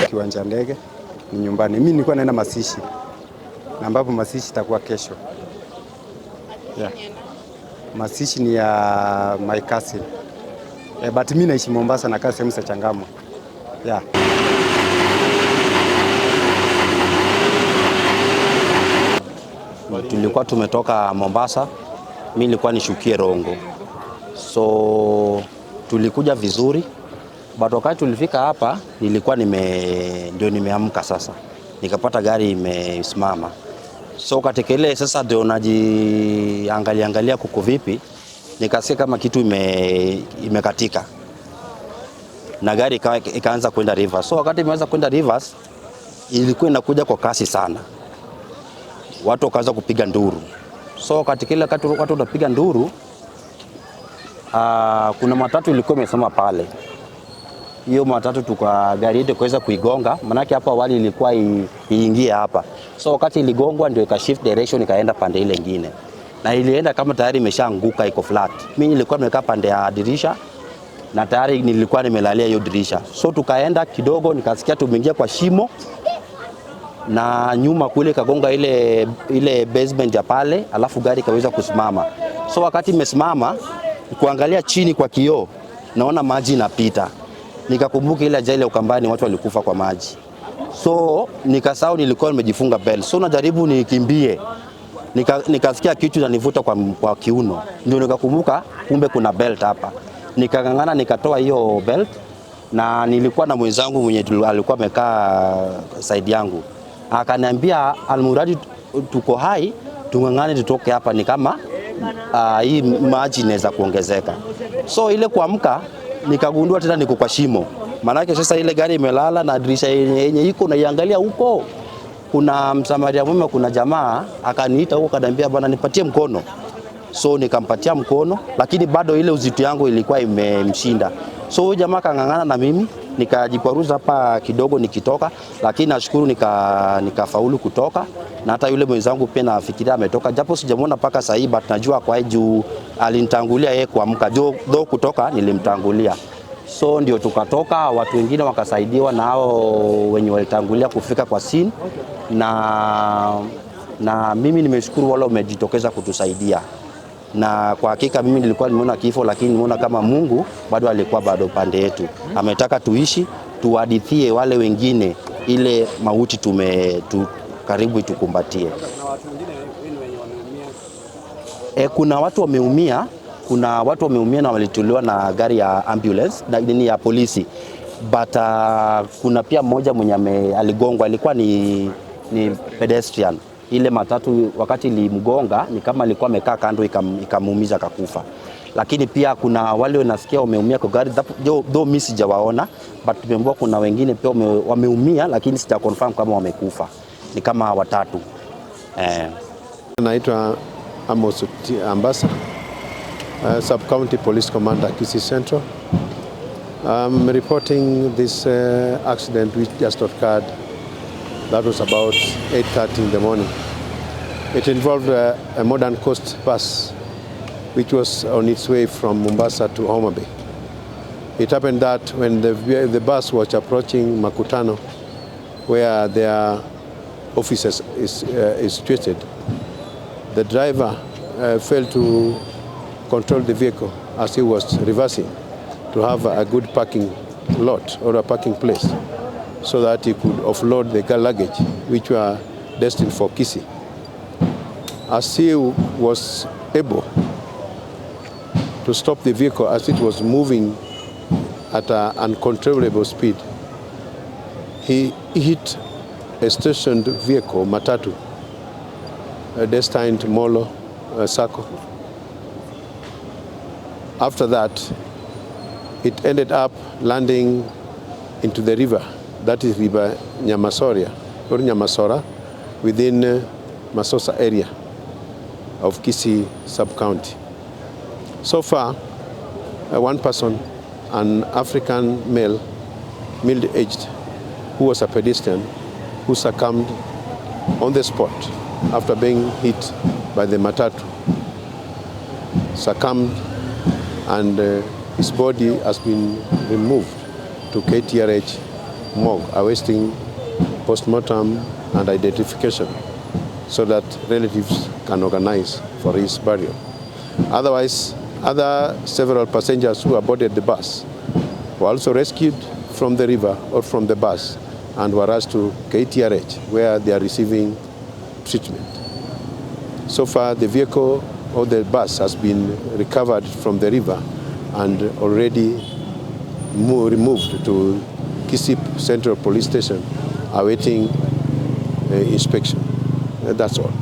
Kiwanja ndege ni nyumbani. Mimi nilikuwa naenda Masishi, na ambapo Masishi itakuwa kesho. Yeah. Masishi ni ya my cousin. But mimi naishi Mombasa na kaa sehemu za Changamwe. Yeah. Tulikuwa tumetoka Mombasa, mimi nilikuwa nishukie Rongo. So tulikuja vizuri, but wakati tulifika hapa nilikuwa ndio nimeamka sasa. Nikapata gari imesimama. So katika ile sasa ndio najiangalia angalia kuko vipi, nikasikia kama kitu imekatika. Na gari ikaanza kwenda reverse. So wakati imeanza kwenda reverse, ilikuwa inakuja kwa kasi sana. Watu wakaanza kupiga nduru. So katika ile wakati watu wanapiga nduru, kuna matatu ilikuwa imesimama pale. Hiyo matatu tuka gari yetu ikaweza kuigonga, manake hapo awali ilikuwa iingie hapa. So wakati iligongwa ndio ika shift direction ikaenda pande ile nyingine. Na ilienda kama tayari imeshaanguka iko flat. Mimi nilikuwa nimekaa pande ya dirisha na tayari nilikuwa nimelalia hiyo dirisha. So tukaenda kidogo nikasikia tumeingia kwa shimo na nyuma kule kagonga ile basement ya pale, alafu gari ikaweza kusimama. So wakati imesimama kuangalia chini kwa kioo naona maji inapita. Nikakumbuka ile ajali ya Ukambani watu walikufa kwa maji. So nikasahau nilikuwa nimejifunga belt. So najaribu nikimbie. Nikasikia kitu inanivuta kwa kiuno. Ndio nikakumbuka kumbe kuna belt hapa. Nikangangana nikatoa hiyo belt na nilikuwa na mwenzangu mwenye alikuwa amekaa side yangu. Akaniambia almuradi tuko hai, tungangane tutoke hapa ni kama hii maji inaweza kuongezeka. So ile kuamka nikagundua tena niko kwa shimo. Maanake sasa ile gari imelala na dirisha yenye iko naiangalia huko. Kuna msamaria mwema, kuna jamaa akaniita huko akaniambia bwana nipatie mkono. So nikampatia mkono, lakini bado ile uzito yangu ilikuwa imemshinda. So huyo jamaa akang'ang'ana na mimi, nikajikwaruza hapa kidogo nikitoka, lakini nashukuru nikafaulu kutoka. Na hata yule mwenzangu pia nafikiria ametoka, japo sijamuona mpaka sasa hivi, but najua kwa juu alinitangulia yeye kuamka, though kutoka nilimtangulia. So ndio tukatoka, watu wengine wakasaidiwa na hao wenye walitangulia kufika kwa scene, na mimi nimeshukuru wale wamejitokeza kutusaidia. Na kwa hakika mimi nilikuwa nimeona kifo, lakini nimeona kama Mungu bado alikuwa bado pande yetu. Ametaka tuishi, tuadithie wale wengine ile mauti karibu itukumbatie. Kuna watu wameumia, kuna watu wameumia na walituliwa na gari ya ambulance, na nini ya polisi. But kuna pia mmoja mwenye aligongwa, alikuwa ni pedestrian. Ile matatu wakati ilimgonga ni kama alikuwa amekaa kando ikamuumiza akakufa. Lakini pia kuna wale wanasikia wameumia kwa gari, though mimi sijawaona, but tumeambiwa kuna wengine pia wameumia, lakini sija confirm kama wamekufa. Ni kama watatu. Naitwa Amos Ambassa, Sub County Police Commander, Kisii Central. I'm reporting this accident which just occurred. That was about 8:30 in the morning. It involved a modern coast bus which was on its way from Mombasa to Homa Bay. It happened that when the bus was approaching Makutano, where their offices is situated, the driver failed to control the vehicle as he was reversing to have a good parking lot or a parking place so that he could offload the luggage which were destined for Kisii. As he was able to stop the vehicle as it was moving at an uncontrollable speed, he hit a stationed vehicle, Matatu, destined to Molo Sacco. After that, it ended up landing into the river, that is River Nyamasoria, or Nyamasora, within Masosa area of Kisii sub-county. So far, one person, an African male, middle-aged, who was a pedestrian, who succumbed on the spot after being hit by the matatu. Succumbed, and his body has been removed to KTRH morgue, awaiting postmortem and identification so that relatives can organize for his burial. Otherwise, other several passengers who boarded the bus were also rescued from the river or from the bus and were rushed to KTRH, where they are receiving treatment. So far, the vehicle or the bus has been recovered from the river and already removed to Kisii Central Police Station, awaiting inspection. That's all.